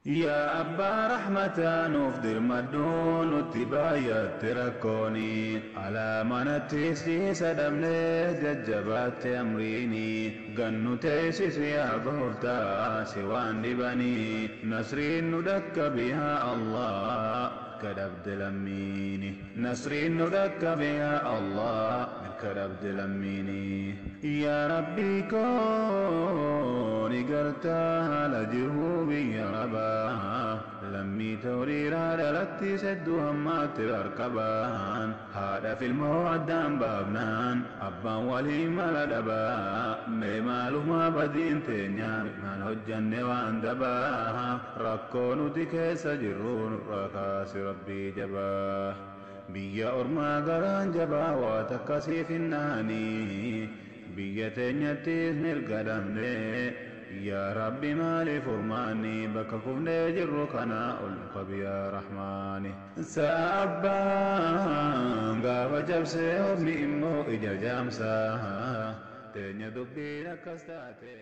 Yaa abbaa rahmataa, nuuf dirmadhuu, nutti baay'atte rakkooni. Alaa manatti siisa dhabnee, jajjabaatte amriini. Gannu teessisi yaa gooftaa, si waan dhibanii. Nasriin nu dhaqqabi yaa Allah, kadhabde lammiini. Nasriin nu dhaqqabi yaa Allah, kadhabde lammiini. Yaa Rabbii koo, ni gartaa haala jiruu biyya rabaa. Lammii tooriiraa dhalatti sedduu hammaatti barqabaan. Haadha filmoo addaan baafnaan, abbaan waliin mala dhabaa. Mee maalumaa badiin teenya, maal hojjanne waan dabaa? Rakkoo nuti keessa jirru nurraa kaasi Rabbii jabaa. Biyya ormaa garaan jabaa waa takkasiif hinnaanii, biyya teenyattis mirga dhabne. Yaa Rabbi, maaliif furmaanni bakka kufnee jirru kana ol nu qabi yaa Rahmaani. Sa'a abbaan gaafa cabsee, ormi immoo ija jaamsaa. Teenya dubbiin akkas taate.